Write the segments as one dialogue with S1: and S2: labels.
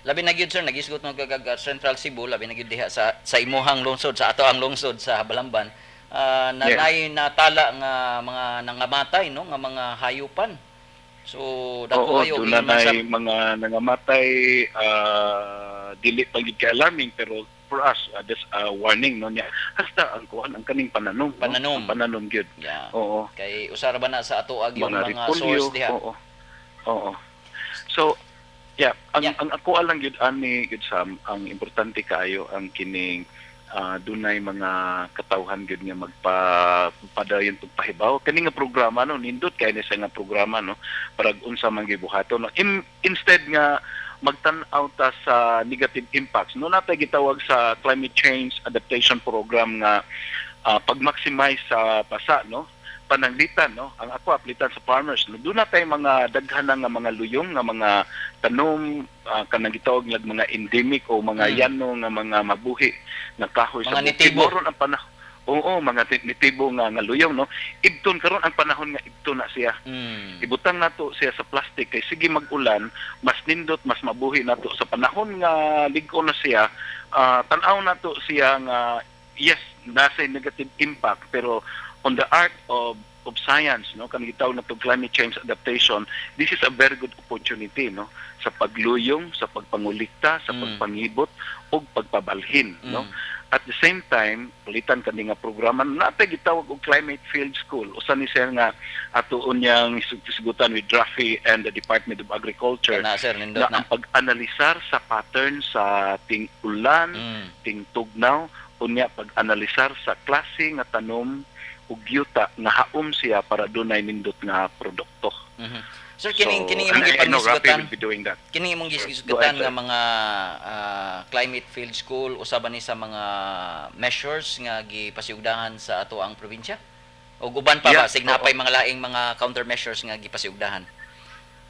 S1: Labi na gyud, sir, nagisgot mo kag Central Cebu, labi na gyud diha sa imuhang lungsod, sa ato ang lungsod sa Balamban. Na naay natala nga mga nangamatay, no, nga mga hayupan. So dako
S2: Oo,
S1: kayo
S2: doon
S1: ingon
S2: na
S1: man sa
S2: mga nangamatay, dili pa gid ka-alarming, pero for us, that's a warning, no, niya. Hasta ang kuan, ang kaning pananom, no?
S1: Pananom.
S2: Ang pananom gyud. Oo.
S1: Kay usara ba na sa ato ag yung
S2: mga
S1: mga
S2: repolyo,
S1: source diha.
S2: Oo. So, yeah, ang ang ako lang gyud ani gyud, Sam, ang importante kaayo ang kining dunay mga katawhan gyud nga magpa padayon pagpahibaw kani nga programa, no? Nindot kay ni sa nga programa, no, para unsa man gibuhaton, no? Instead nga magtan-aw ta sa negative impacts, no, natay gitawag sa climate change adaptation program nga pag-maximize sa pasa, no, pananglitan, no, ang ako aplitan sa farmers, no, doon na tay mga daghan na nga mga luyong nga mga tanom, kanang gitawag nga mga endemic o mga yano nga mga mabuhi nga kahoy
S1: Mga
S2: sa bukid.
S1: nitibo.
S2: Moron ang panahon, oo, mga nitibo nga luyong, no. Ibton karon ang panahon nga ibton na siya. Ibutang nato siya sa plastic kay sige mag-ulan, mas nindot, mas mabuhi nato sa panahon nga lig-on na siya. Tan-aw nato siya nga yes, nasa negative impact, pero on the art of science, no, kanang gitawag nato climate change adaptation, this is a very good opportunity, no, sa pagluyong, sa pagpangulikta, sa pagpangibot ug pagpabalhin, no. At the same time, palitan kani nga programa natay gitawag og climate field school. Usa ni siya nga atuon niyang hisgutan with RAFI and the Department of Agriculture
S1: Kana, sir, nindot
S2: na
S1: na.
S2: ang pag-analisar sa pattern sa ting-ulan, ting-tugnaw, unya pag-analisar sa klase nga tanom ug yuta nga haom siya para dunay nindot nga produkto.
S1: Sir, kining
S2: So,
S1: kining imong
S2: and I know RAFI
S1: gipangisgutan
S2: will be doing that.
S1: Kining imong
S2: Go
S1: gisgutan
S2: ahead, sir.
S1: nga mga climate field school, usa ba ni sa mga measures nga gipasiugdahan sa ato ang probinsya? O uban pa ba
S2: Yeah,
S1: sig napay mga laing mga countermeasures nga gipasiugdahan?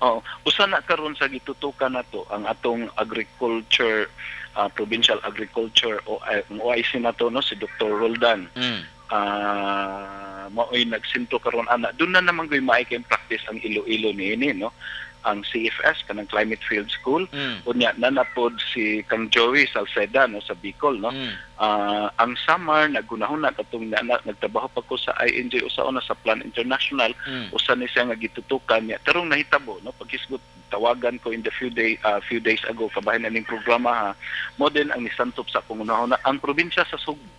S2: Oo. Usa na karon sa gitutukan nato ang atong agriculture, provincial agriculture o ang OIC nato, no, si Dr. Roldan. Mao'y nagsentro karon ana. Doon na naman ko'y maay kay practice ang Iloilo niini, no, ang CFS, kanang Climate Field School. Unya nanapod si Kang Joey Salceda, no, sa Bicol, no. Ang Samar nagunahon na katong na, nagtrabaho pa ko sa INJ usa una sa Plan International. Usa ni siya nga gitutukan niya tarong nahitabo, no. Paghisgot tawagan ko in the few days ago, kabahin na ning programa ha, mo din ang nisantop sa akong unahon na ang probinsya sa Sugbo,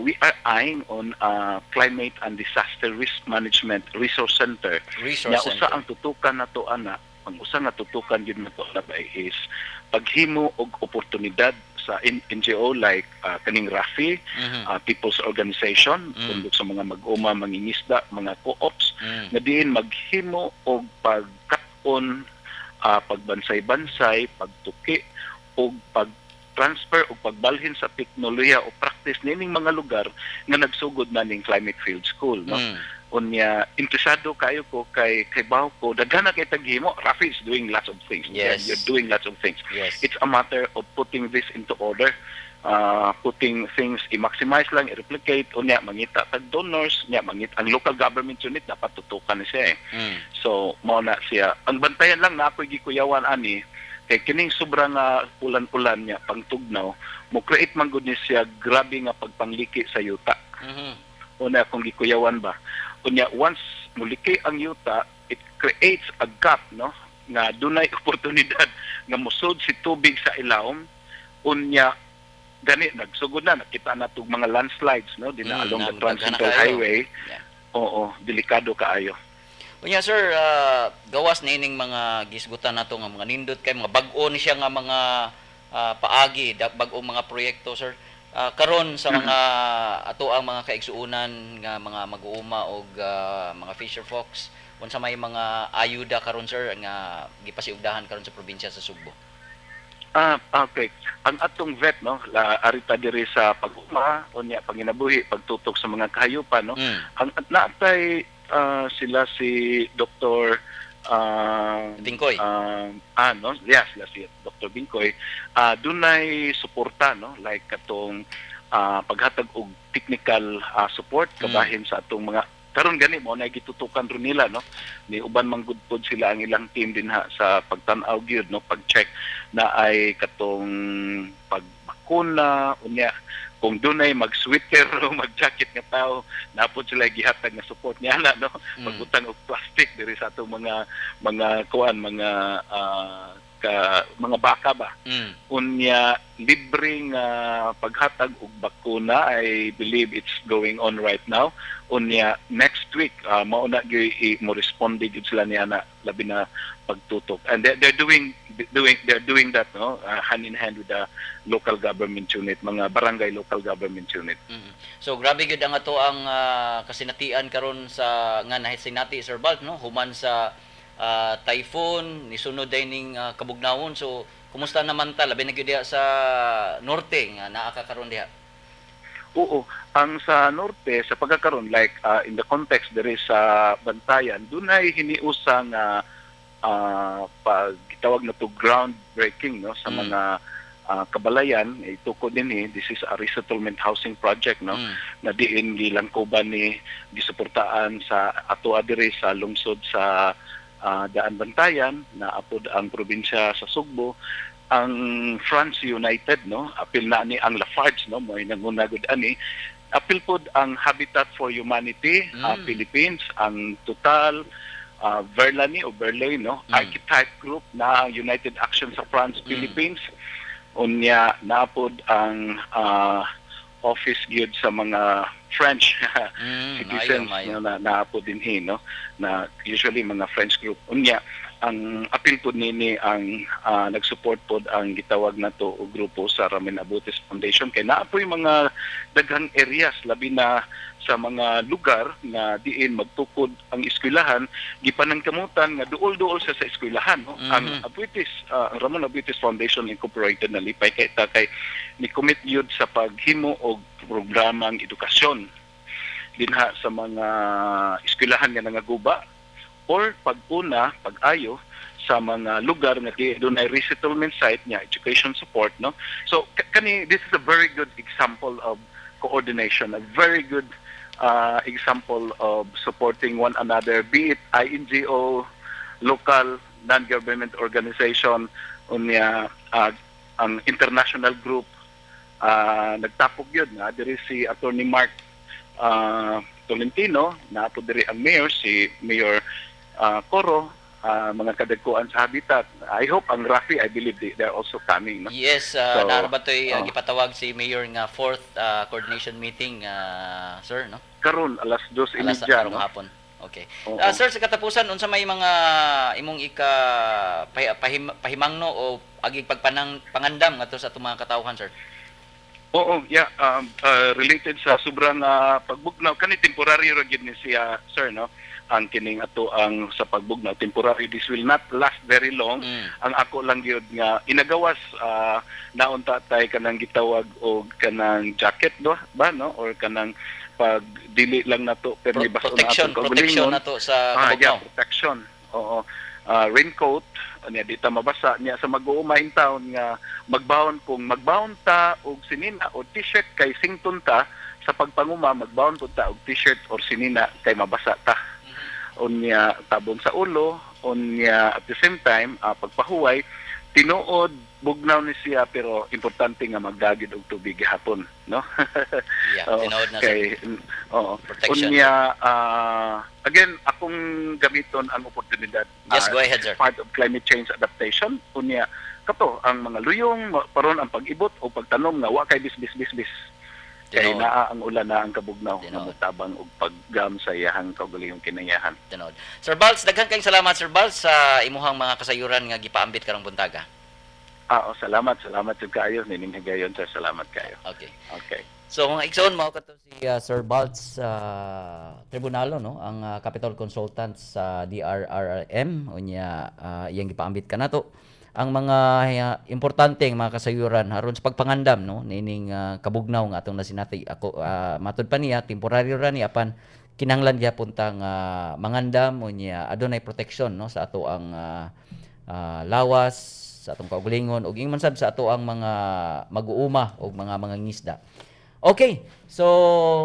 S2: we are eyeing on climate and disaster risk management resource center.
S1: Resource
S2: Nya usa
S1: center.
S2: Ang tutukan nato ana, ang usa nga tutukan gyud nato ana ba is paghimo og oportunidad sa NGO like kaning RAFI, People's Organization, tundok sa mga mag-uma, mangingisda, mga co-ops, nga diin maghimo og pagkat-on, pagbansay-bansay, pagtuki og pag-transfer o pagbalhin sa teknolohiya o practice nining mga lugar nga nagsugod na ning climate field school, no. Unya interesado kayo ko kay baw ko daghan na kay taghimo. Rafi is doing lots of things. You're doing lots of things. It's a matter of putting this into order, putting things, i-maximize lang, i-replicate, unya mangita tag donors, nya mangita ang local government unit, dapat tutukan ni siya eh. So mao na siya. Ang bantayan lang na ako'y gikuyawan ani kay kining sobra nga ulan-ulan niya pangtugnaw mo create man gud ni siya grabe nga pagpangliki sa yuta. Una akong gikuyawan ba. Unya once muliki ang yuta, it creates a gap, no, nga dunay oportunidad nga musod si tubig sa ilawom. Unya gani nagsugod na nakita na tug mga landslides, no, dinha along the
S1: daghan na
S2: Transcentral
S1: kaayo.
S2: Highway. Oo, delikado kaayo.
S1: Unya sir, gawas niining mga gisgutan nato nga mga nindot kay mga bag-o ni siya nga mga paagi, bag-o mga proyekto, sir. Karon sa mga ato ang mga kaigsuonan nga mga mag-uuma og mga fisher folks, unsa may mga ayuda karon, sir, nga gipasiugdahan karon sa probinsya sa Sugbo?
S2: Ah, okay. Ang atong vet, no, la, arita diri sa pag-uma, unya panginabuhi, pagtutok sa mga kahayupan, no. Ang at naatay sila si Dr.
S1: Bingkoy.
S2: No, yes, sila si Dr. Bingkoy. Dunay suporta, no, like katong paghatag og technical support kabahin sa atong mga Karon gani mo na gitutukan ron nila, no, ni uban man gud pod sila ang ilang team dinha sa pagtan-aw gyud, no, pag-check na ay katong pagbakuna. Unya kung dunay mag-sweater o mag-jacket nga tao, napod sila gihatag nga support niya na, no, pagbutang og plastic diri sa atong mga kuan, mga ka, mga baka ba. Unya libre nga paghatag og bakuna, I believe it's going on right now. Unya next week, mao na gyud mo responde gyud sila niya na labi na pagtutok, and they're doing that, no, hand in hand with the local government unit, mga barangay local government unit.
S1: So grabe gyud ang ato ang kasinatian karon sa nga nahisinati, Sir Balt, no, human sa typhoon, nisunod day ning kabugnawon. So kumusta naman ta, labi na gyud diha sa norte nga naa ka karon diha?
S2: Oo, ang sa norte sa pagkakaron, like in the context diri sa Bantayan, dunay hiniusa nga pag gitawag na to groundbreaking, no, sa mga kabalayan itukod dinhi. This is a resettlement housing project, no, na diin gilangkoban ni gisuportaan sa ato diri sa lungsod sa Daan Bantayan, na apod ang probinsya sa Sugbo, ang France United, no, apil na ni ang Lafarge, no, mo nanguna gud ani, apil pod ang Habitat for Humanity Philippines, ang Total, Verlani o Berlay, no, Archetype Group na United Action sa France Philippines. Unya naapod ang office gyud sa mga French citizens,
S1: maayo, maayo.
S2: No, na naapod dinhi, no, na usually mga French group. Unya ang apil pod nini ang nag-support pod ang gitawag nato og grupo sa Ramon Aboitiz Foundation, kay naa poy mga daghang areas, labi na sa mga lugar nga diin magtukod ang eskwelahan, gipanangkamutan nga duol-duol sa eskwelahan, no. Ang Aboitiz ang Ramon Aboitiz Foundation Incorporated, nalipay kay ta kay ni commit yun sa paghimo og programang edukasyon dinha sa mga eskwelahan nga nangaguba or pag-una, pag-ayo sa mga lugar nga di dunay resettlement site niya, education support, no. So kani, this is a very good example of coordination, a very good example of supporting one another, be it INGO, local non-government organization, unya ang international group, nagtapok yun nga diri si Attorney Mark Tolentino, naa po diri ang mayor, si Mayor Coro, mga kadagkuan sa Habitat. I hope ang Rafi, I believe they're also coming, no?
S1: Yes,
S2: So,
S1: naa ba to'y
S2: oh.
S1: gipatawag si Mayor nga fourth coordination meeting, sir, no?
S2: Karon alas 2:30,
S1: Alas karong
S2: no?
S1: hapon. Okay.
S2: Oo.
S1: Sir, sa katapusan, unsa may mga imong ika pahimangno o agig pagpanang pangandam ngadto sa atong mga katawhan, sir?
S2: Oo, yeah, related sa sobrang pagbugnaw kani, temporary ra gyud ni siya, sir, no. Ang kining ato ang sa pagbugnaw, temporary, this will not last very long. Ang ako lang gyud nga inagawas, naunta tay kanang gitawag og kanang jacket do ba, no, or kanang pag dili lang nato permi baso na
S1: protection,
S2: atong
S1: protection
S2: kaugalingon.
S1: Nato sa
S2: Yeah,
S1: kabugnaw.
S2: Protection. Oo. Raincoat, niya di ta mabasa niya sa mag-uuma in town nga magbaon, kung magbaon ta og sinina o t-shirt kay sington ta sa pagpanguma, magbaon pud ta og t-shirt or sinina kay mabasa ta. Unya tabon sa ulo, unya at the same time, pagpahuway, tinuod bugnaw ni siya pero importante nga magdagid og tubig gihapon, no.
S1: Yeah,
S2: Oo,
S1: tinuod na, sir.
S2: kay oo.
S1: Protection.
S2: Unya again, akong gamiton ang oportunidad.
S1: Yes, go ahead, sir.
S2: Part of climate change adaptation, unya kato ang mga luyong paron ang pag-ibot o pagtanom nga wa kay bisbis bisbis kay naa ang ulan na ang kabugnaw nga motabang og paggam sa iyahang kaugalingong kinayahan.
S1: Tinuod. Sir Balz, daghan kayong salamat, Sir Balz, sa imuhang mga kasayuran nga gipaambit karong buntaga.
S2: Ah, oh, salamat, salamat jud kaayo nining higayon, sir. Salamat kayo.
S1: Okay.
S2: Okay.
S1: So mga igsoon, mao kato si Sir Balz Tribunalo, no, ang Capital Consultant sa DRRM. Unya iyang gipaambit kanato ang mga importante nga mga kasayuran aron sa pagpangandam, no, nining kabugnaw nga atong nasinati. Ako matud pa niya, temporary ra ni apan kinahanglan gyapon ta nga mangandam. Unya adunay protection, no, sa ato ang lawas, sa atong kaugalingon ug ingon man sab sa ato ang mga mag-uuma o mga mangingisda. Okay. So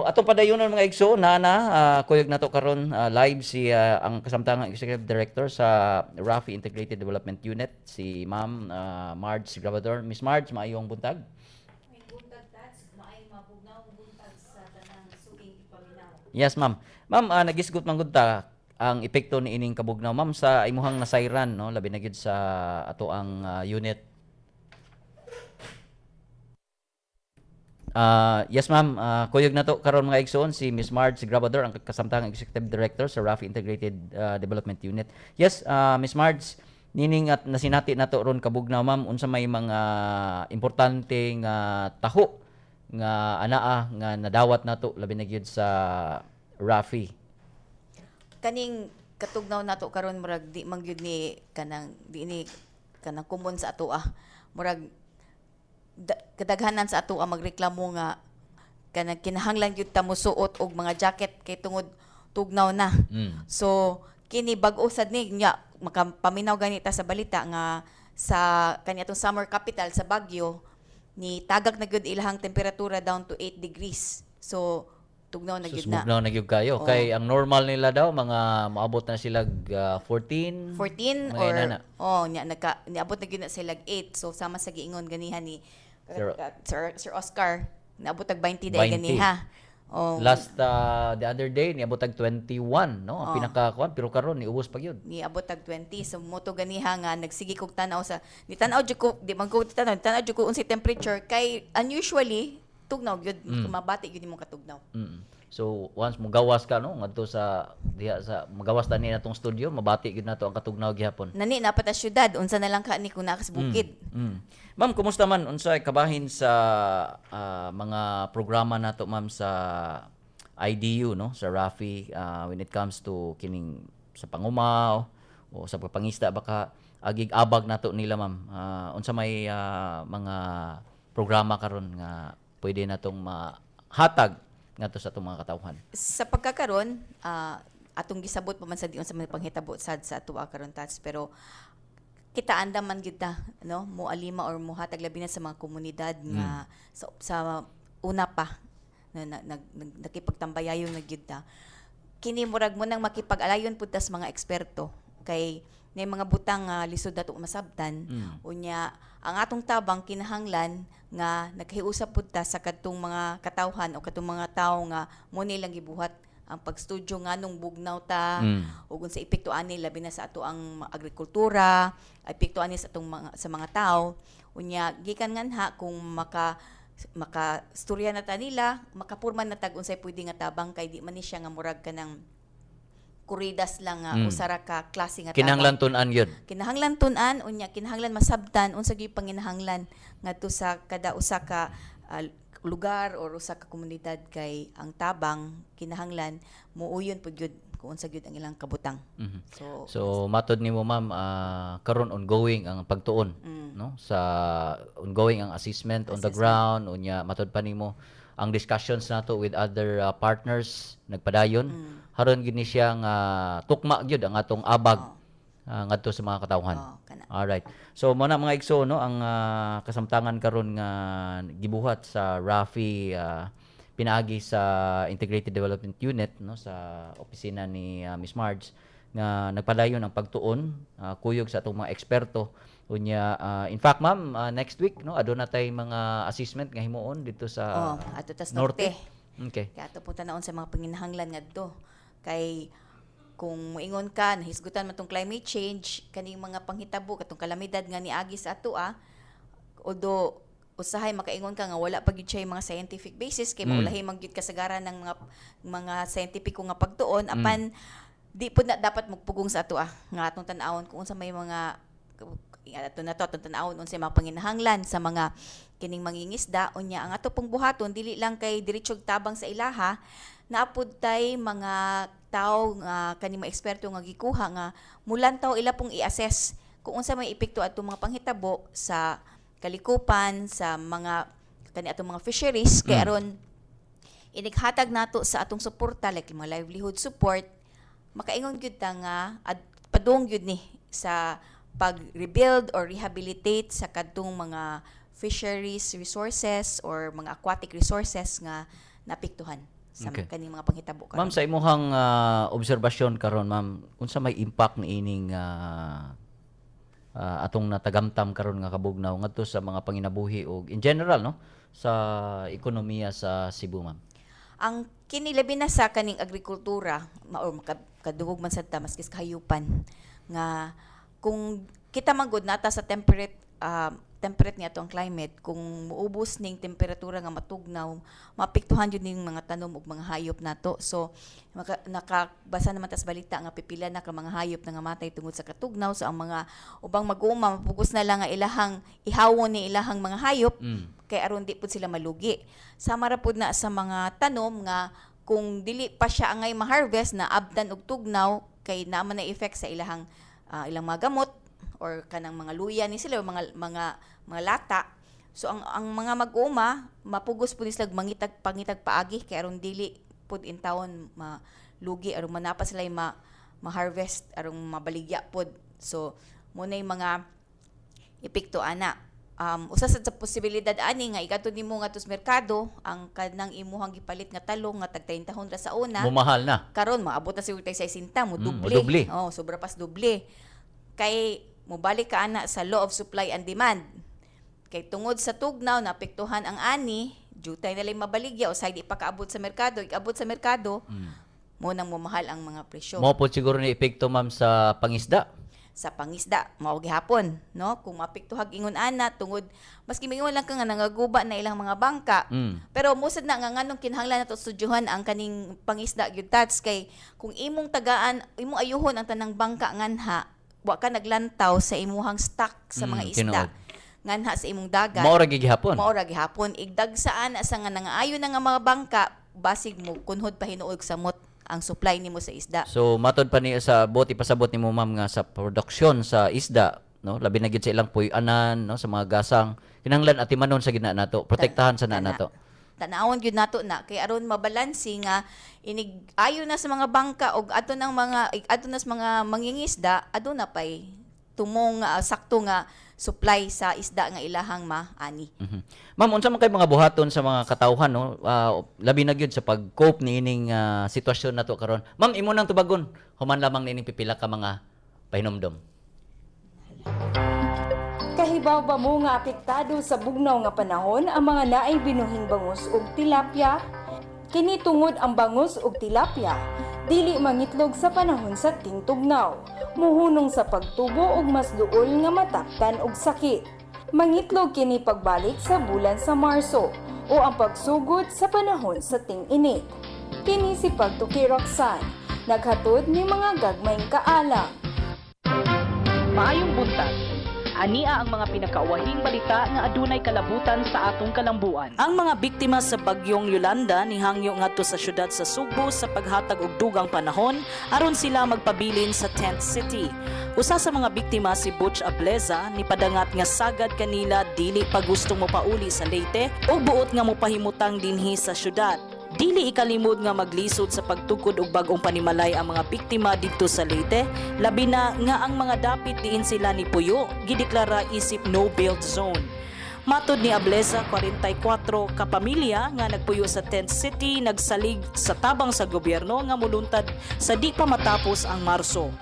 S1: atong padayonon, mga igsoon, na kuyog nato karon live si ang kasamtangang Executive Director sa RAFI Integrated Development Unit, si Ma'am Marge Grabador. Miss Marge, maayong buntag.
S3: Maayong buntag, Tats, maayong mabugnaw buntag sa tanang suking ipaminaw.
S1: Yes, ma'am. Ma'am, nagisgot man gud ta ang epekto ni ining kabugnaw, ma'am, sa imuhang nasayran, no, labi na gyud sa ato ang unit. Yes, ma'am, kuyog na to karon, mga igsoon, si Miss Marge Grabador, ang kasamtangang Executive Director sa RAFI Integrated Development Unit. Yes, Miss Marge, nining at nasinati nato ron kabugnaw, ma'am, unsa may mga importante nga taho nga anaa nga nadawat nato labi na gyud sa RAFI?
S3: Kaning katugnaw nato karon, murag di man gyud ni kanang di ni kanang common sa atoa. Murag kadaghanan sa atoa magreklamo nga kanang kinahanglan gyud ta mosuot og mga jacket kay tungod tugnaw na. So kini bag-o sad ni nya, makapaminaw gani ta sa balita nga sa kani atong summer capital sa Baguio, ni tagak na gyud ilahang temperatura down to 8 degrees. So tugnaw na gyud na.
S1: Susmugnaw na gyud kayo.
S3: Oo.
S1: Kay ang normal nila daw mga maabot na sila 14.
S3: 14
S1: mga
S3: or
S1: inana.
S3: Oh, nya nagka niabot na gyud na sila 8. So sama sa giingon ganiha ni Sir Oscar, naabot tag 20 dahil
S1: 20.
S3: ganiha. Oh.
S1: Last the other day niabot tag 21, no? Ang
S3: Oh.
S1: pinaka kuan, pero karon niubos pa gyud.
S3: Niabot tag 20. So moto ganiha nga nagsige kog tan-aw sa ni tan-aw jud ko, di man ko tan-aw, tan-aw jud ko unsay temperature kay unusually tugnaw gyud, mabati gyud nimong katugnaw.
S1: So once mo gawas ka, no, ngadto sa diha sa magawas tani natong studio, mabati gyud nato ang katugnaw gihapon.
S3: Nani na pa ta syudad, unsa na lang ka ni kung naa ka sa bukid.
S1: Ma'am, kumusta man, unsay kabahin sa mga programa nato, ma'am, sa IDU, no, sa RAFI when it comes to kining sa pangumaw o sa pagpangisda baka agig abag nato nila, ma'am? Unsa may mga programa karon nga pwede natong mahatag ngadto sa atong mga katawhan?
S3: Sa pagkakaron, atong gisabot pa man sa diun sa mga panghitabo sad sa atoa karon, Tats, pero kita andam man gyud ta, no, moalima or mohatag labi na sa mga komunidad nga sa una pa na nakipagtambayayon na gyud ta. Kini murag mo nang makipag-alayon pud ta sa mga eksperto kay na mga butang nga lisod nato masabtan. Unya ang atong tabang kinahanglan nga naghiusap pud ta sa kadtong mga katawhan o kadtong mga tawo nga mo nilang gibuhat ang pagstudyo nganong bugnaw ta ug unsa epekto ani labi na sa ato ang agrikultura, epekto ani sa atong mga sa mga tao. Unya gikan nganha kung maka maka storya na ta nila, makapurma na tag unsay pwede nga tabang kay di man ni siya nga murag kanang kuridas lang nga usa ra ka klase nga tabang.
S1: Kinahanglan tun-an gyud.
S3: Kinahanglan tun-an, unya kinahanglan masabtan unsa gyud panginahanglan ngadto sa kada usa ka lugar or usa ka komunidad kay ang tabang kinahanglan muuyon pud gyud kung unsa gyud ang ilang kabutang. So,
S1: So matod nimo, ma'am, karon ongoing ang pagtuon, no, sa ongoing ang assessment on the
S3: Assessment.
S1: ground. Unya matod pa nimo ang discussions nato with other partners nagpadayon haron gyud ni siya nga tukma gyud ang atong abag ngadto sa mga katawhan.
S3: Oh, kana.
S1: Alright. So mo na, mga igsoon, no, ang kasamtangan karon nga gibuhat sa RAFI pinaagi sa Integrated Development Unit, no, sa opisina ni Miss Marge nga nagpadayon ang pagtuon kuyog sa atong mga eksperto. Unya in fact, ma'am, next week, no, aduna tay mga assessment nga himuon dito sa
S3: Oh, adto tas norte.
S1: Okay.
S3: Kaya ato po tanawon sa mga panginahanglan ngadto. Kay kung moingon ka nahisgutan man tong climate change, kaning mga panghitabo katong kalamidad nga niagi sa ato, although usahay makaingon ka nga wala pa gyud siya yung mga scientific basis kay maulahi man gyud kasagaran ng mga scientific nga pagtuon, apan di pud na dapat magpugong sa ato nga atong tan-awon kung unsa may mga ato na to atong tan-awon unsa may mga panginahanglan sa mga kining mangingisda. Unya ang ato pong buhaton dili lang kay diretsog tabang sa ilaha, naapod tay mga tawo nga kani mga eksperto nga gikuha nga mulantaw ila pong i-assess kung unsa may epekto atong mga panghitabo sa kalikupan, sa mga kani atong mga fisheries kay aron inighatag nato sa atong suporta, like mga livelihood support, makaingon gyud ta nga padung gyud ni sa pag-rebuild or rehabilitate sa kadtong mga fisheries resources or mga aquatic resources nga naapektuhan sa kaning mga panghitabo karon.
S1: Ma'am, sa imuhang obserbasyon karon, ma'am, unsa may impact niining atong natagamtam karon nga kabugnaw ngadto sa mga panginabuhi ug in general, no, sa ekonomiya sa Cebu, ma'am?
S3: Ang kini, labi na sa kaning agrikultura or kadugog man sad ta maski sa kahayupan, nga kung kita man gud nata sa temperate nga atong climate, kung muubos ning temperatura nga matugnaw, maapektuhan jud ning mga tanom ug mga hayop nato. So nakabasa naman tas balita nga pipila na ka mga hayop na nga matay tungod sa katugnaw. So ang mga ubang mag-uuma, mapugos na lang nga ilahang ihawon ni ilahang mga hayop kay aron di pud sila malugi. Sama ra pud na sa mga tanom nga kung dili pa siya angay ma-harvest, na abdan og tugnaw, kay naa man na effect sa ilahang ilang mga gamot or kanang mga luya ni sila o mga lata. So ang mga mag-uma, mapugos pud ni sila mangitag pangitag paagi kay aron dili pud intawon malugi, aron manapa sila ma ma-harvest, aron mabaligya pud. So mo na yung mga epekto ana. Usa sa posibilidad ani nga ikadto nimo ngadto sa merkado ang kanang imuhang gipalit nga talong nga tag 30 ra sa una,
S1: Mumahal na.
S3: Karon maabot na siguro tag 60, mo duble.
S1: Modoble.
S3: Oh, sobra pas doble. Kay mobalik ka ana sa law of supply and demand. Kay tungod sa tugnaw, naapektuhan ang ani, jutay na lang mabaligya o sa di pa kaabot sa merkado, ikabot sa merkado, mo nang momahal ang mga presyo.
S1: Mao pod siguro ni epekto, ma'am, sa pangisda.
S3: Sa pangisda, mao gihapon, no? Kung maapektuhag ingon ana tungod maski mingon lang ka nga nangaguba na ilang mga bangka. Pero musad na nga nganong kinahanglan nato studyuhan ang kaning pangisda gyud, tats, kay kung imong tagaan, imong ayuhon ang tanang bangka nganha, wa ka naglantaw sa imuhang stock sa mga isda nganha sa imong dagat.
S1: Mao ra gihapon.
S3: Mao ra gihapon. Igdagsaan sa nga nangaayo na nga mga bangka, basig mo kunhod pa hinuog samot ang supply nimo sa isda.
S1: So matod pa ni sa boti pasabot nimo, ma'am, nga sa produksyon sa isda, no, labi na gyud sa ilang puy-anan, no, sa mga gasang, kinahanglan atimanon sa gina nato, protektahan sa na nato.
S3: Tanawon gyud nato na kay aron mabalansi nga inig ayo na sa mga bangka og ato nang mga ato na sa mga mangingisda, aduna pay tumong sakto nga supply sa isda nga ilahang maani.
S1: Ma'am, unsa man kay mga buhaton sa mga katawhan, no, labi na gyud sa pag-cope niining sitwasyon nato karon? Ma'am, imo nang tubagon human lamang niining pipila ka mga pahinomdom.
S4: Kahibaw ba mo nga apektado sa bugnaw nga panahon ang mga naay binuhing bangus ug tilapia? Kini tungod ang bangus ug tilapia dili mangitlog sa panahon sa tingtugnaw, muhunong sa pagtubo ug mas duol nga mataptan og sakit. Mangitlog kini pagbalik sa bulan sa Marso o ang pagsugod sa panahon sa ting-init. Kini si Pagtuki Roxanne, naghatod ni mga gagmayng kaalam.
S5: Maayong buntag. Ania ang mga pinakauwahing balita nga adunay kalabutan sa atong kalambuan. Ang mga biktima sa bagyong Yolanda nihangyo ngadto sa syudad sa Sugbo sa paghatag og dugang panahon aron sila magpabilin sa Tent City. Usa sa mga biktima, si Butch Ableza, nipadangat nga sagad kanila dili pa gustong mopauli sa Leyte o buot nga mopahimutang dinhi sa syudad. Dili ikalimod nga maglisod sa pagtukod og bag-ong panimalay ang mga biktima didto sa Leyte, labi na nga ang mga dapit diin sila ni puyo gideklara isip no-build zone. Matod ni Ableza, 44 ka pamilya nga nagpuyo sa Tent City nagsalig sa tabang sa gobyerno nga muluntad sa di pa matapos ang Marso.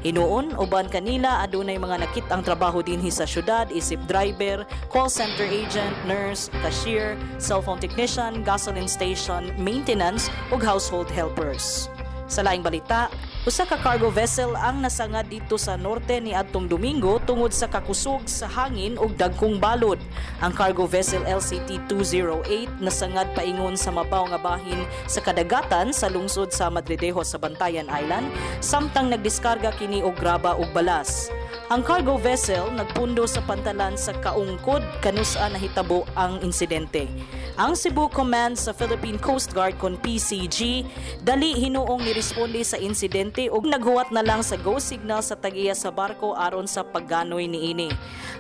S5: Hinuon, uban kanila adunay mga nakit-ang trabaho dinhi sa syudad isip driver, call center agent, nurse, cashier, cellphone technician, gasoline station maintenance ug household helpers. Sa laing balita, usa ka cargo vessel ang nasangad dito sa norte ni adtong Domingo tungod sa kakusog sa hangin ug dagkong balod. Ang cargo vessel LCT 208 nasangad paingon sa mabaw nga bahin sa kadagatan sa lungsod sa Madridejos sa Bantayan Island samtang nagdiskarga kini og graba ug balas. Ang cargo vessel nagpundo sa pantalan sa Kaungkod kanusa nahitabo ang insidente. Ang Cebu Command sa Philippine Coast Guard kon PCG dali hinuong niresponde sa insidente ug naghuwat na lang sa go signal sa tag-iya sa barko aron sa pagganoy niini.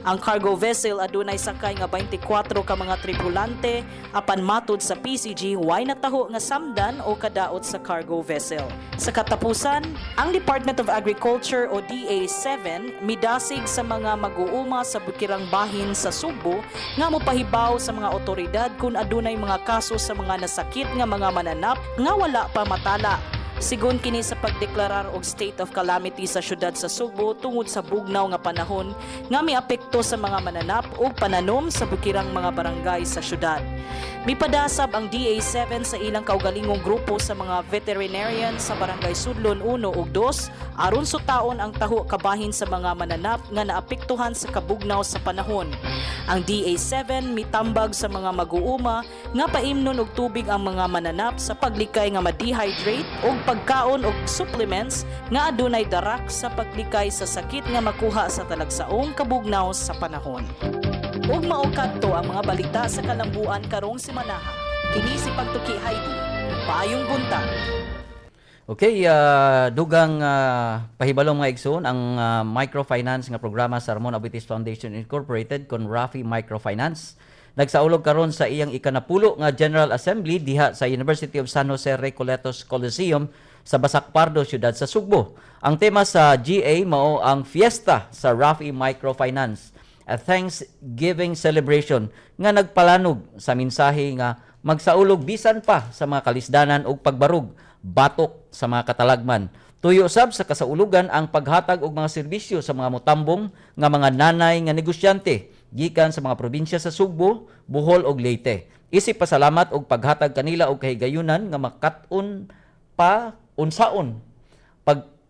S5: Ang cargo vessel adunay sakay nga 24 ka mga tripulante, apan matud sa PCG, way nataho nga samdan o kadaot sa cargo vessel. Sa katapusan, ang Department of Agriculture o DA7 midasig sa mga mag-uuma sa bukirang bahin sa Sugbo nga mopahibaw sa mga otoridad kung adunay mga kaso sa mga nasakit nga mga mananap nga wala pa matala. Sigon kini sa pagdeklarar og state of calamity sa syudad sa Sugbo tungod sa bugnaw nga panahon nga miapekto sa mga mananap ug pananom sa bukirang mga barangay sa syudad. Mipadasab ang DA7 sa ilang kaugalingong grupo sa mga veterinarian sa Barangay Sudlon 1 ug 2 aron sutaon ang taho kabahin sa mga mananap nga naapektuhan sa kabugnaw sa panahon. Ang DA7 mitambag sa mga mag-uuma nga paimnon og tubig ang mga mananap sa paglikay nga ma-dehydrate ug pagkaon og supplements nga adunay darak sa paglikay sa sakit nga makuha sa talagsaong kabugnaw sa panahon. Ug mao kadto ang mga balita sa kalambuan karong semanaha. Kini si Pagtuki Heidi. Maayong buntag.
S1: Okay, dugang pahibalong, mga igsoon, ang microfinance nga programa sa Ramon Aboitiz Foundation Incorporated kon Rafi Microfinance nagsaulog karon sa iyang ikanapulo nga General Assembly diha sa University of San Jose Recoletos Coliseum sa Basak Pardo, siyudad sa Sugbo. Ang tema sa GA mao ang Fiesta sa Rafi Microfinance, a thanksgiving celebration nga nagpalanog sa mensahe nga magsaulog bisan pa sa mga kalisdanan ug pagbarug batok sa mga katalagman. Tuyo sab sa kasaulugan ang paghatag og mga serbisyo sa mga mutambong nga mga nanay nga negosyante gikan sa mga probinsya sa Sugbo, Bohol ug Leyte. Isip pasalamat og paghatag kanila og kahigayunan nga makat-on pa unsaon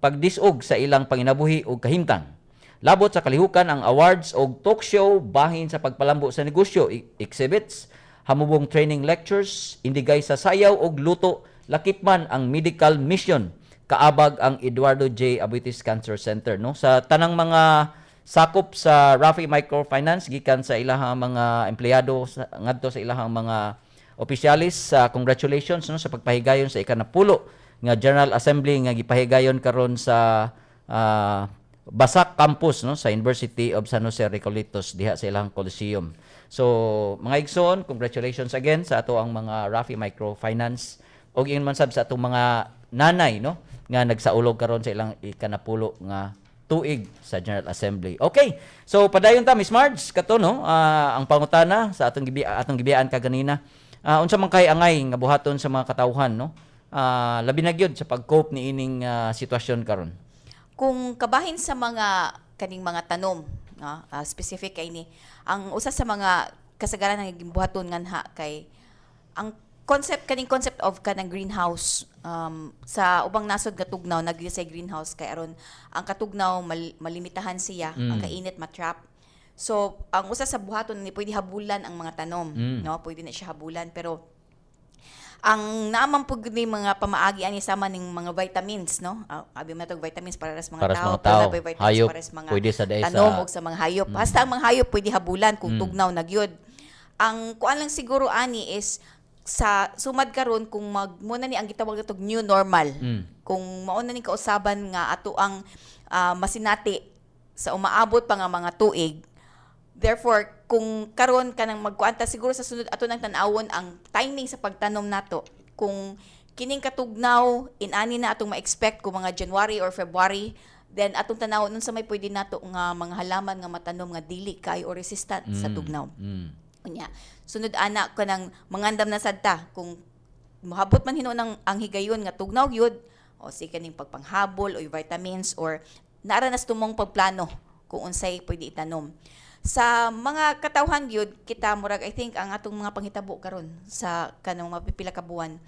S1: pagdisog sa ilang panginabuhi ug kahimtang. Labot sa kalihukan ang awards og talk show bahin sa pagpalambo sa negosyo, exhibits, hamubong training lectures, indigay sa sayaw og luto, lakip man ang medical mission kaabag ang Eduardo J. Aboitiz Cancer Center, no? Sa tanang mga sakop sa Rafi Microfinance, gikan sa ilahang mga empleyado ngadto sa ilahang mga opisyalis, sa congratulations, no, sa pagpahigayon sa ikanapulo nga General Assembly nga gipahigayon karon sa Basak Campus, no, sa University of San Jose Recoletos diha sa ilang Coliseum. So mga igsoon, congratulations again sa ato ang mga Rafi Microfinance og ingon man sab sa atong mga nanay, no, nga nagsaulog karon sa ilang ikanapulo nga tuig sa General Assembly. Okay. So padayon ta, Miss Marge, kato, no, ang pangutana sa atong gibiyaan kaganina. Unsa man kay angay nga buhaton sa mga katawhan, no? Labi na gyud sa pag-cope niining sitwasyon karon.
S3: Kung kabahin sa mga kaning mga tanom, no, specific kay ni ang usa sa mga kasagaran nga gibuhaton nganha kay ang concept, kaning concept of kanang greenhouse. Sa ubang nasod nga tugnaw nag sa greenhouse kay aron ang katugnaw malimitahan siya, ang kainit matrap. So ang usa sa buhaton ni, pwede habulan ang mga tanom, no, pwede na siya habulan, pero ang naaman pud ni mga pamaagi ani sama ning mga vitamins, no. Abi man tog vitamins para sa mga
S1: Para sa
S3: tao,
S1: mga
S3: pero
S1: tao,
S3: naa poy vitamins
S1: hayop,
S3: para sa mga
S1: pwede sa diay
S3: tanom ug sa mga hayop. Basta ang mga hayop pwede habulan kung tugnaw na gyud. Ang kuan lang siguro ani is sa sumad karon, kung mag mo na ni ang gitawag natog new normal. Kung mao na ni kausaban nga ato ang masinati sa umaabot pa nga mga tuig. Therefore, kung karon kanang magkuanta siguro sa sunod, ato nang tan-awon ang timing sa pagtanom nato. Kung kining katugnaw, inani na atong ma-expect kung mga January or February, then atong tanawon unsa may pwede nato nga mga halaman nga matanom nga dili kay or resistant sa tugnaw. Unya, sunod ana kanang mangandam na sad ta kung mohabot man hinuon ang higayon nga tugnaw gyud o si kaning pagpanghabol o vitamins or naara nas tumong pagplano kung unsay pwede itanom. Sa mga katawhan gyud kita, murag I think ang atong mga panghitabo karon sa kanang mapipila ka buwan,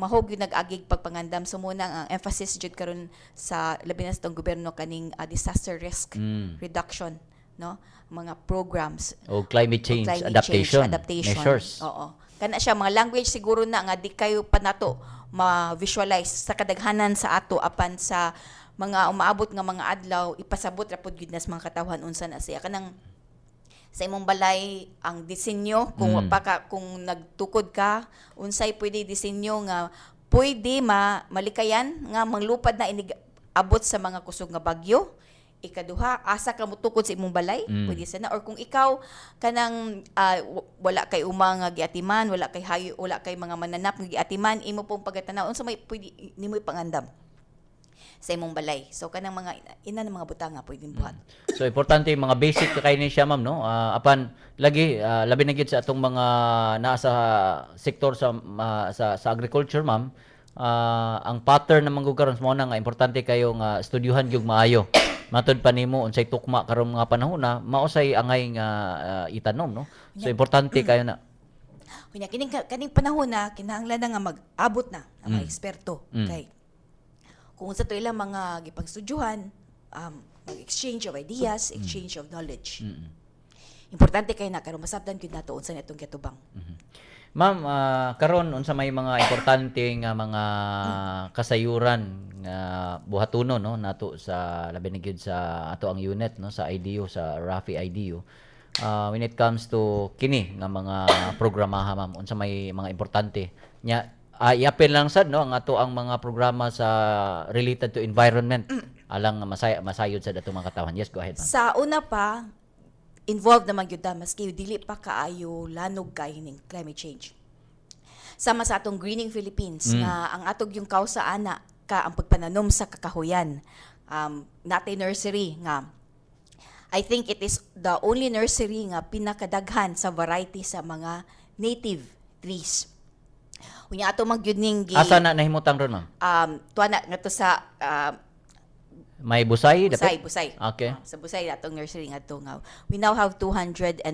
S3: mahog gyud nag-agig pagpangandam. So muna ang emphasis jud karon sa labi na sa atong gobyerno kaning disaster risk reduction, no, mga programs
S1: O climate change
S3: o climate
S1: adaptation,
S3: change adaptation
S1: measures.
S3: Oo. Kana siya mga language siguro na nga di kayo pa nato ma-visualize sa kadaghanan sa ato, apan sa mga umaabot nga mga adlaw ipasabot ra pud gyud na sa mga katawhan unsa na siya, kanang sa imong balay ang disenyo kung pa ka, kung nagtukod ka, unsay pwede disenyo nga pwede ma malikayan nga manglupad na inig abot sa mga kusog nga bagyo. Ikaduha, asa ka motukod sa imong balay, pwede sana, or kung ikaw kanang wala kay uma nga giatiman, wala kay hayo, wala kay mga mananap nga giatiman, imo pong pagtanaw unsa may pwede nimo ipangandam sa imong balay. So kanang mga ina ng mga butang nga pwedeng buhat.
S1: So importante yung mga basic kay ni siya, ma'am, no. Apan lagi labi na gyud sa atong mga naa sa sektor sa agriculture, ma'am. Ang pattern ng manggug karon mao na nga importante kayo nga estudyuhan gyud maayo. Matud pa nimo unsay tukma karon mga panahon na mao say angay nga itanom, no. So importante kayo na.
S3: Kunya kining kaning panahon na kinahanglan na nga mag-abot na ang mga eksperto kay kung unsa to ilang mga gipangstudyuhan, mag-exchange of ideas, exchange of knowledge. Importante kay na karon masabtan gyud nato unsa na itong giatubang.
S1: Ma'am, karon unsa may mga importante nga mga kasayuran nga buhatunon, no, nato sa labi na gyud sa ato ang unit, no, sa IDU, sa RAFI IDU, when it comes to kini nga mga programaha, ma'am, unsa may mga importante nya? I-appel lang sad, no, ang ato ang mga programa sa related to environment alang nga masayod sa atong mga katawhan. Yes, go ahead, ma'am.
S3: Sa una pa, involved naman gyud ta maski dili pa kaayo lanog kay ning climate change. Sama sa atong Greening Philippines nga ang atog yung kausa ana ka ang pagpananom sa kakahuyan. Natay nursery nga I think it is the only nursery nga pinakadaghan sa variety sa mga native trees. Unya ato man gyud ning
S1: Asa na nahimutang ron, ma'am?
S3: Tuwa na ngadto sa
S1: May Busay
S3: Busay,
S1: dapit?
S3: Busay.
S1: Okay.
S3: Ah, sa Busay atong nursery ngadto nga we now have 220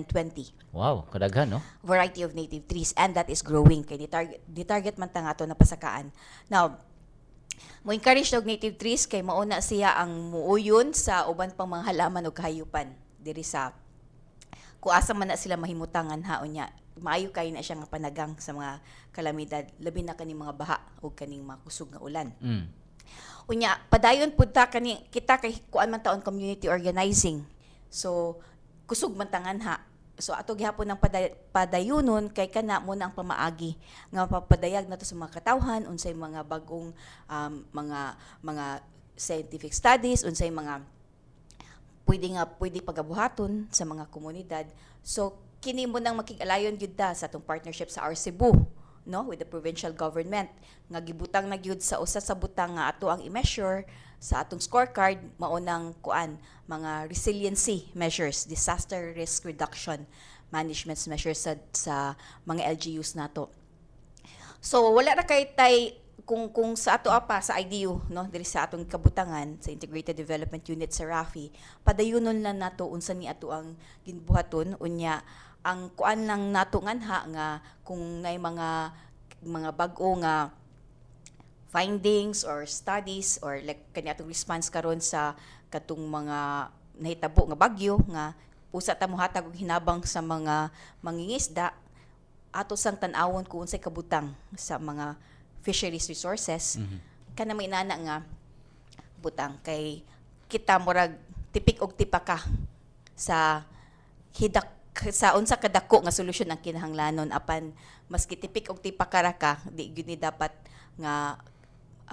S1: Wow, kadaghan, no?
S3: variety of native trees and that is growing kay di target man ta nga ato na pasakaan. Now, mo encourage og native trees kay mauna siya ang muuyon sa uban pang mga halaman ug kahayupan diri sa kung asa man na sila mahimutangan ha. Unya maayo kay na siya nga panagang sa mga kalamidad, labi na kaning mga baha ug kaning mga kusog nga ulan. Unya padayon pud ta kani kita kay kuan man taon community organizing. So kusog man tangan ha. So ato gihapon ang padayunon kay kana mo na ang pamaagi nga mapapadayag nato sa mga katawhan unsay mga bagong mga scientific studies, unsay mga pwede nga pwede pagabuhaton sa mga komunidad. So kini mo nang makig-alayon gyud ta sa atong partnership sa Our Cebu, no, with the provincial government nga gibutang na gyud sa usa sa butang nga ato ang i-measure sa atong scorecard mao nang kuan mga resiliency measures, disaster risk reduction management measures sa mga LGUs nato. So wala ra kay tay kung sa ato apa sa IDU, no, diri sa atong kabutangan sa Integrated Development Unit sa RAFI, padayunon lang nato unsa ni ato ang ginbuhaton. Unya ang kuan lang nato nganha nga kung nay mga bag-o nga findings or studies or like kani atong response karon sa katong mga nahitabo nga bagyo nga usa ta mohatag og hinabang sa mga mangingisda, ato sang tan-awon kung unsay kabutang sa mga fisheries resources kana may inana nga butang kay kita murag tipik og tipaka sa hidak sa unsa kadako nga solusyon ang kinahanglanon. Apan maski tipik og tipaka ra ka, di gyud ni dapat nga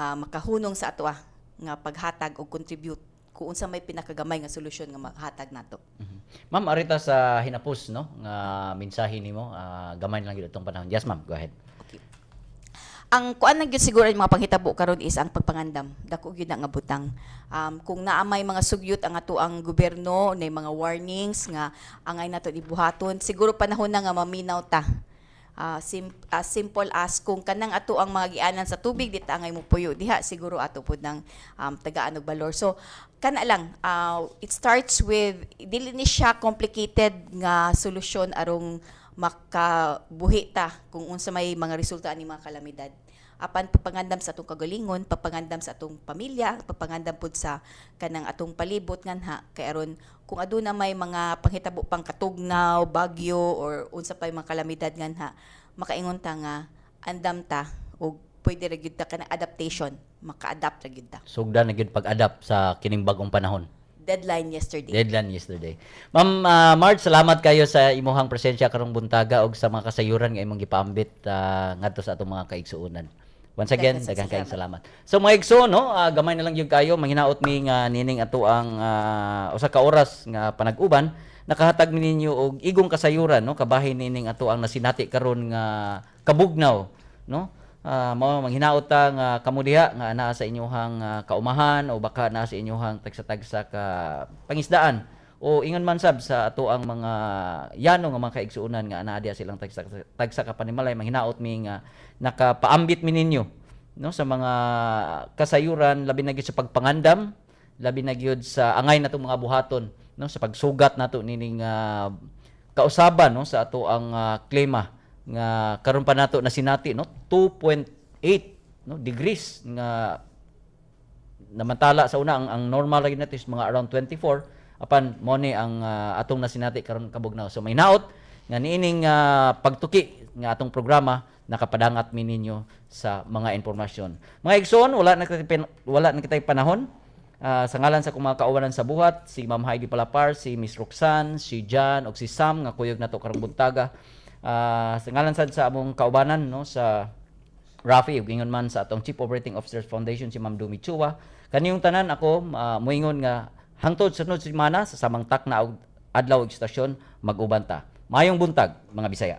S3: makahunong sa atoa nga paghatag og contribute kung unsa may pinakagamay nga solusyon nga mahatag nato.
S1: Ma'am, arita sa hinapos, no, nga mensahe nimo, gamay lang gyud atong panahon. Yes, ma'am, go ahead.
S3: Okay. Ang kuan lang gyud siguro ang mga panghitabo karon is ang pagpangandam. Dako gyud na nga butang. Kung naa may mga sugyot ang ato ang gobyerno, na mga warnings nga angay nato ibuhaton, siguro panahon na nga maminaw ta. As simple as kung kanang ato ang mga gianan sa tubig, di ta angay mo puyo diha, siguro ato pud ng tagaan og balor. So kana lang, it starts with dili ni siya complicated nga solusyon arong makabuhi ta kung unsa may mga resulta ani mga kalamidad. Apan pagpangandam sa atong kagalingon, pagpangandam sa atong pamilya, pagpangandam pud sa kanang atong palibot nganha kay aron kung aduna may mga panghitabo pang katugnaw, bagyo or unsa pa mga kalamidad nganha, makaingon ta nga andam ta og pwede ra gyud ta kanang adaptation, maka-adapt ra gyud ta.
S1: Sugdan na gyud pag-adapt sa kining bagong panahon.
S3: Deadline yesterday.
S1: Deadline yesterday. Ma'am Marge, salamat kayo sa imuhang presensya karong buntaga og sa mga kasayuran nga imong gipaambit ngadto sa atong mga kaigsuonan. Once again,
S3: Daghang
S1: daghang kayong
S3: salamat.
S1: salamat. So mga igsoon, no, gamay na lang gyud kayo manghinaot mi nga nining ato ang usa ka oras nga panag-uban nakahatag mi ninyo og igong kasayuran, no, kabahin nining ato ang nasinati karon nga kabugnaw, no. Mao manghinaot ta nga kamo diha nga naa sa inyuhang kaumahan o baka naa sa inyuhang tagsa-tagsa ka pangisdaan o ingon man sab sa ato ang mga yano nga mga kaigsuonan nga naa diha silang tagsa tagsa ka panimalay, manghinaot mi nga nakapaambit mi ninyo, no, sa mga kasayuran, labi na gyud sa pagpangandam, labi na gyud sa angay natong mga buhaton, no, sa pagsugat nato nining kausaban, no, sa ato ang klima nga karon pa nato na sinati, no, 2.8, no, degrees nga namantala sa una ang normal lagi nato is mga around 24, apan mo ni ang atong nasinati karon kabugnaw. So may naot nga niining pagtuki nga atong programa nakapadangat mi ninyo sa mga impormasyon. Mga igsoon, wala na kitay panahon. Sa ngalan sa akong mga kaubanan sa buhat, si Ma'am Heidi Palapar, si Miss Roxanne, si John ug si Sam nga kuyog nato karong buntaga. Sa ngalan sad sa among kaubanan, no, sa Rafi ug ingon man sa atong Chief Operating Officers Foundation, si Ma'am Dumi Chua. Kaniyong tanan, ako moingon nga hangtod sunod semana sa samang takna og adlaw ug istasyon, mag-uban ta. Maayong buntag, mga Bisaya.